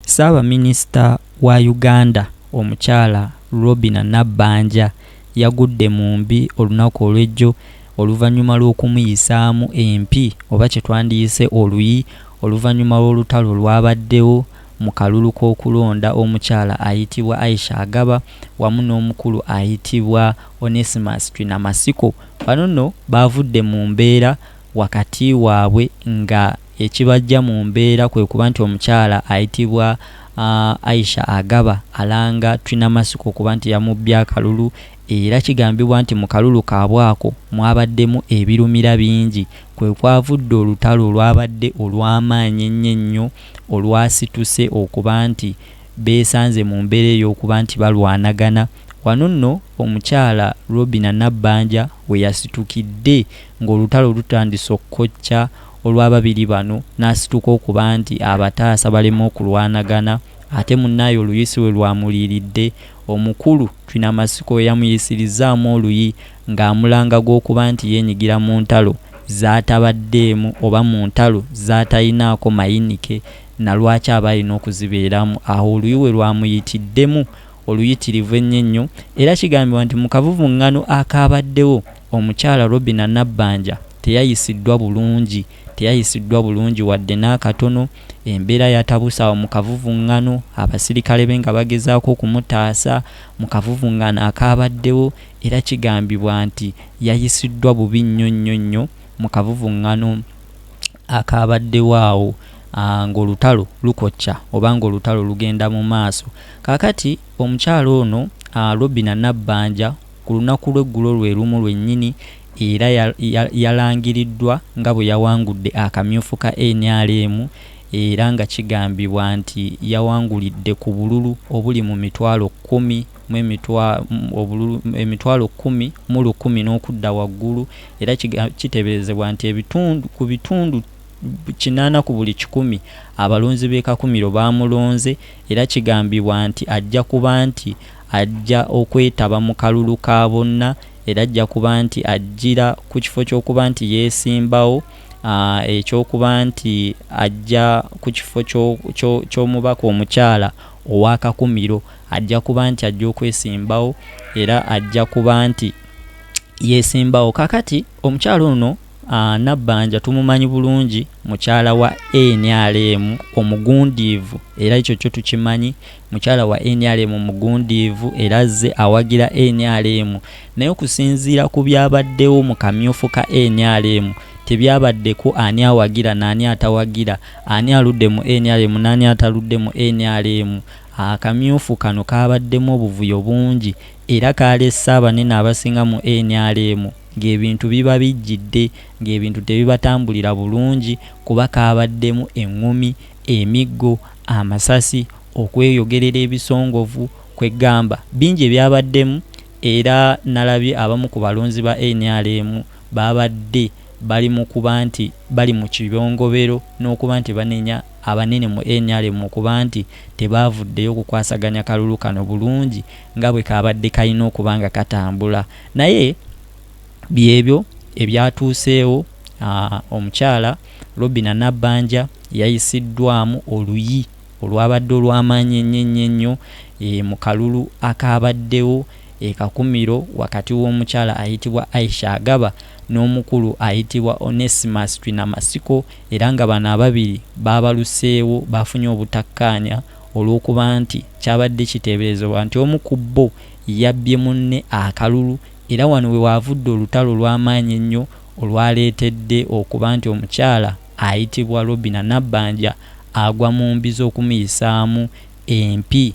Ssaabaminisita wa Uganda omukyala Robinah Nabbanja yagudde mu mbi olunaku olw'ejjo oluvannyuma lw'okumuyisaamu empi oba kye twandiyise oluyi oluvannyuma lw'olutalo olwabaddewo mu kalulu k'okulonda omukyala ayitibwa Aisha Agaba wamu n'omukulu ayitibwa Onesimus Twinamasiko. Bano nno baavudde mu mbeera wakati waabwe nga Ekibaggya mu mbeera kwe kuba nti omukyala ayitibwa Aisha Agaba alanga Twinamasiko okuba nti yamubbye akalulu era kigambibwa nti mu kalulu kaabwe ako mwabaddemu ebirumira bingi kwe kwavudde olutalo olwabadde olw'amaanyi ennyo ennyo olwasituse okuba nti beesanze mu mbeera ey'okuba nti balwanagana. Wano nno omukyala Robinah Nabbanja we yasitukidde ng'olutalo lutandise okukocca olw'ababiri bano n'asituka okuba nti abataasa baleme okulwanagana ate munnaaye oluyi si lwe lwamuliiridde. Omukulu Twinamasiko we yamuyisirizzaamu oluyi ng'amulanga gw'okuba nti yeenyigira mu ntalo z'atabaddeemu oba mu ntalo z'atalinaako mayinike na lwaki aba alina okuzibeeramu. Awo oluyi we lwamuyitiddemu oluyitirivu ennyo ennyo era kigambibwa nti mu kavuvung'ano akaabaddewo, omukyala Robinah Nabbanja teyayisiddwa bulungi teyayisiddwa bulungi wadde n'akatono. Embeera yatabuse awo mu kavuvung'ano, abasirikale be nga bagezaako okumutaasa mu kavuvung'ano akaabaddewo era kigambibwa nti yayisiddwa bubi nnyo nnyo nnyo mu kavuvung'ano akaabaddewo awo ng'olutalo lukocca oba ng'olutalo lugenda mu maaso. Kaakati omukyala ono Robinah Nabbanja ku lunaku lw'eggulo lwe lumu lwennyini era yalangiriddwa nga bwe yawangudde akamyufu ka nrm era nga kigambibwa nti yawangulidde ku bululu obuli mu 100,000 obululu 101,000 n'okudda waggulu era kiteeberezebwa nti ebitundu ku bitundu 80 ku buli kikumi abalonzi b'e Kakumiro baamulonze era kigambibwa nti ajja kuba nti ajja okwetaba mu kalulu ka bonna era ajja kuba nti ajjira ku kifo ky'okuba nti yeesimbawo eky'okuba nti ajja ku kifo ky'omubaka omukyala owa Kakumiro ajja kuba nti ajja okwesimbawo era ajja kuba nti yeesimbawo. Kaakati omukyala ono Nabbanja tumumanyi bulungi mukyala wa nrm omugundiivu era ekyo kyo tukimanyi mukyala wa nrm omugundiivu era azze awagira nrm naye okusinziira ku byabaddewo mu kamyufu ka nrm tebyabaddeko ani awagira naani atawagira ani aludde mu nrm naani ataludde mu nrm akamyufu kano kabaddemu obuvuyo bungi era kalesse abanene abasinga mu nrm ng'ebintu biba bijjidde ng'ebintu tebibatambulira bulungi kuba kaabaddemu eŋŋumi, emiggo, amasasi, okweyogerera ebisongovu kweggamba bingi ebyabaddemu era nalabye abamu ku balonzi ba nrm baabadde bali mu kuba nti bali mu kiyongobero n'okuba nti banenya abanene mu nrm okuba nti tebaavuddeyo kukwasaganya kalulu kano bulungi nga bwe kaabadde kalina okuba nga katambula naye byebyo ebyatuuseewo omukyala Robinah Nabbanja yayisiddwamu oluyi olwabadde olw'amaanyi ennyo ennyo ennyo e, mu kalulu akaabaddewo e Kakumiro wakati w'omukyala ayitibwa Aisha Agaba n'omukulu ayitibwa Onesimus Twinamasiko era nga bano ababiri baabaluseewo baafunye obutakkaanya olw'okuba nti kyabadde kiteeberezebwa nti omu ku bo yabbye munne akalulu era wano we waavudde olutalo olw'amaanyi ennyo olwaleetedde okuba nti omukyala ayitibwa Robinah Nabbanja agwa mu mbi z'okumuyisaamu empi.